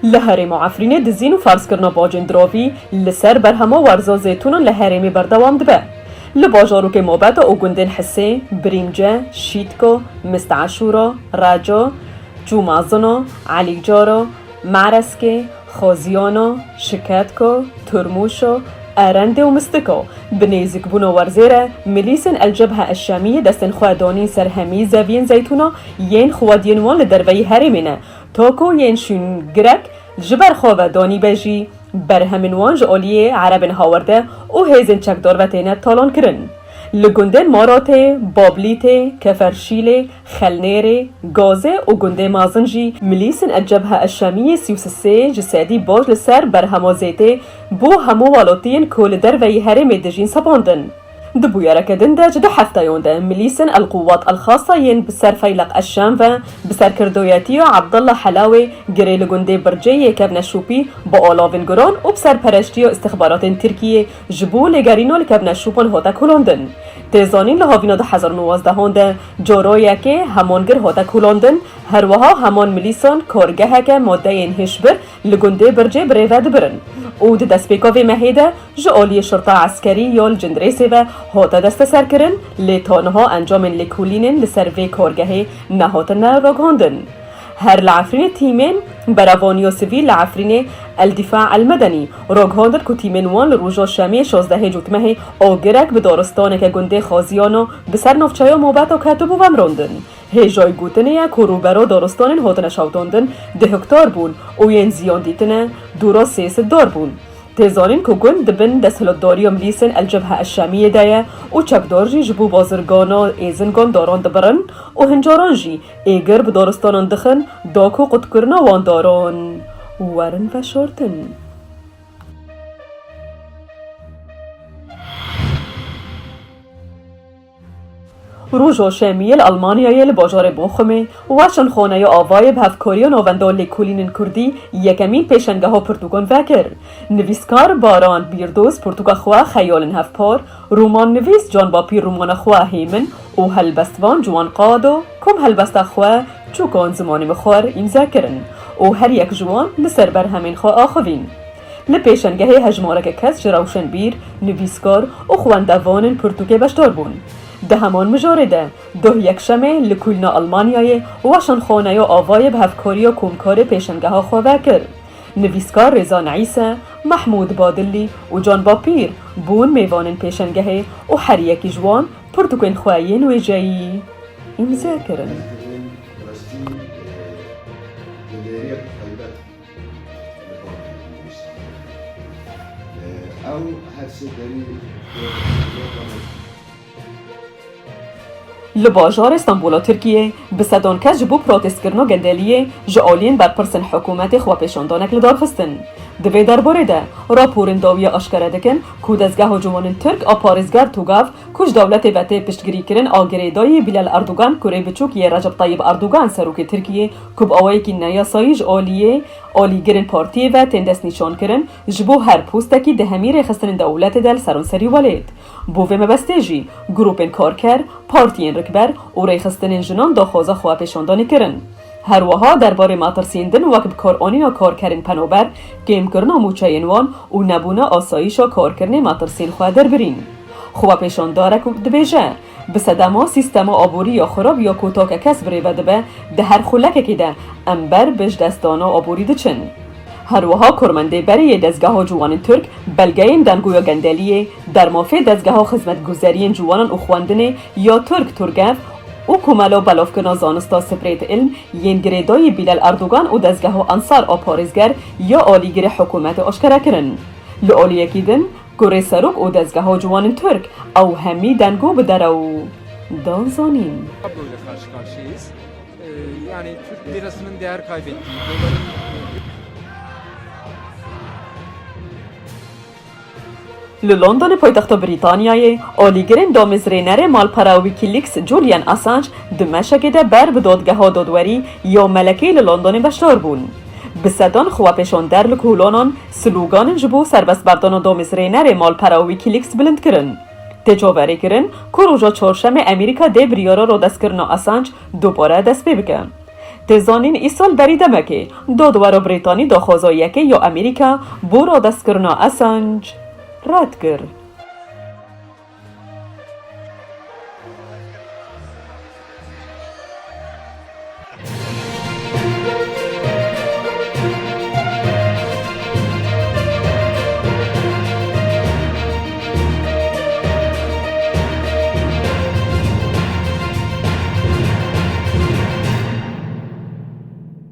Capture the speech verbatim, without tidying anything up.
Li herêma Efrînê dizîn û ferzkirina bacên diravî li ser berhema werza zeytûnan li herêmê berdewam dibe. Li bajarokê Mabeta û gundên Hisê, Birîmce, Şîtko, Mist Eşûra, Reca, Cûmezina, Elîcara, Mereskê, Xoziyana, Şiketko, Turmûşo, Erendê û Mistiko, bi nêzîkbûna werzê re milîsên El Cebhe El Şemiyê destên xwe danîn ser hemî zeviyên zeytûna yên xwediyên wan li derveyî herêmê ne, ta ku yên şûngirek ji ber xwe ve danîbe jî, berhemên wan ji aliyê erebên hawerde û hêzên çekdar ve têne talankirin. Li gundên Maratê, Bablîtê, Keferşîlê, Xelnêrê, Gazê û gundê mezin jî milîsên El Cebhe El Şemiyê sî û sê ji sedî baş li ser berhema zêtê bo hemû welatiyên ku li derveyî herêmê dijîn sepandin. Di bûyereke din de ji du hefteyan de milîsên El Quwat El Xasa yên bi ser Feyleq El Şam ve bi serkirdayetiya Abdullah Helawê girê li gundê Bircê yê kevne şopî bi alavên guran û bi serpereştiya îstixbaratên Tirkiyê ji bo lêgerîna li kevne şopan hate kolandin. Tê zanîn li havîna du hezar û nozdehan de carayekê heman gir hate kolandin, her wiha heman milîsan kargeheke madeyên hişbir li gundê Bircê birêve dibirin û di destpêka vê mehê de ji aliyê şirta eskerî ya li Cindirêsê ve hate desteserkirin, lê ta niha encamên lêkolînên li ser vê kargehê nehatine ragihandin. Her li Efrînê tîmên berevaniya sivîl li Efrînê El Difa El Medenî ragihandin ku tîmên wan li roja Şemê şazdehê Cotmehê agirek bi daristaneke gundê Xaziyana bi ser navçeya Mabeta ketibû vemirandin. Hêjayî gotinê ye ku rûbera daristanên hatine şewitandin du hektar bûn û yên ziyan dîtine dûra sê sed dar bûn. Tê zanîn ku gund di bin desthilatdariya milîsên El Cebhe El Şemiyê de ye û çekdar jî ji bo bazirgana êzing daran dibirin û hin caran jî êgir bi daristanan dixin da ku qutkirina wan daran werin veşartin. Roja Şemiyê li Almanyayê li bajarê Bochumê weşanxaneya Avayê bi hevkariya Navenda Lêkolînên Kurdî yekemîn pêşengeha pirtûkan vekir. Nivîskar Baran Bîrdoz pirtûka xwe Xeyalên Hevpar, romannivîs Can Bapîr romana xwe Hêmin û helbestvan Ciwan Qado kom helbesta xwe Çûkan Zimanê Mixwar îmze kirin û her yek ji wan li ser berhemên xwe axivîn. Li pêşengehê hejmareke kes ji rewşenbîr, nivîskar û xwendevanên pirtûkê beşdar bûn. Di heman mijarê de, doh yekşemê li Kulna Almanyayê weşanxaneya Avayê bi hevkariya komkarê pêşengeha xwe vekir. Nivîskar Rêzan Îse, Mehmûd Badillî û Can Bapîr bûn mêvanên pêşengehê û her yekî ji wan pirtûkên xwe yên wêjeyî îmze kirin. Ew her sê derî Li bajarê Stenbola Tirkiyê bi sedan kes ji bo protestkirina gendeliyê ji aliyên berpirsên hikûmetê xwepêşandanek li dar xistin. Di vê derbarê de raporên dawiya aşkere dikin ku dezgeha ciwanên Tirk a parêzger TOGAV ku ji dewletê ve tê piştgirîkirin a girêdayî Bilal Erdogan, kurê biçûk yê Recep Tayyip Erdogan, serokê Tirkiyê, ku bi awayekî neyasayî ji aliyê alîgirên partiyê ve tên destnîşankirin, ji bo her postekî di hemî rêxistinên dewletê de li seranserî welêt. Bo vê mebestê jî grûpên karker, partiyên rikber û rêxistinên jinan daxwaza xwepêşandanê kirin. Her wiha derbarê metirsîn din wek bikaranîna karkerên penaber, kêmkirina mûçeyên wan û nebûna asayîşa karkirinê metirsîn xwe derbirîn. Xwepêşandarek dibêje, bi sedema sîstema aborî ya xirab ya ku take kes birêve dibe, di her xulekekê de em ber bi ji destdana aborî diçin. Her wiha kormendê berê yê dezgeha ciwanên Tirk, belgeyên dengoya gendeliyê, dermafê dezgeha xizmetguzeriyên ciwanan û xwendinê ya Tirk, TURGEV, û Komela Belavkirina Zanista Sprêt Ilm yên girêdayî Bilal Erdogan û dezgeha Ensar a parêzger ya alîgirê hikûmetê aşkere kirin. Li aliyekî din, kurê serok û dezgeha ciwanên Tirk, ew hemî dengo bi derew dan zanîn. Tabloyla karşı karşıyayız. Ee, yani Türk lirasının değer kaybettiği, doların Li Londonê paytexta Brîtanyayê, alîgirên damezrênerê malpera Wikileaks Julian Assange di meşekê de ber bi dadgeha dadwerî ya Melekê li Londonê beşdar bûn. Bi sedan xwepêşander li kolanan sloganên ji bo serbestberdana damezrênerê malpera Wikileaks bilind kirin. Tê çaverêkirin ku roja çarşemê Amerîka dê biryara radestkirina Assange dubare dest pê bike. Tê zanîn, îsal berî demekê dadwera Brîtanî daxwaza yekê ya Amerîka bo radestkirina Assange red kir.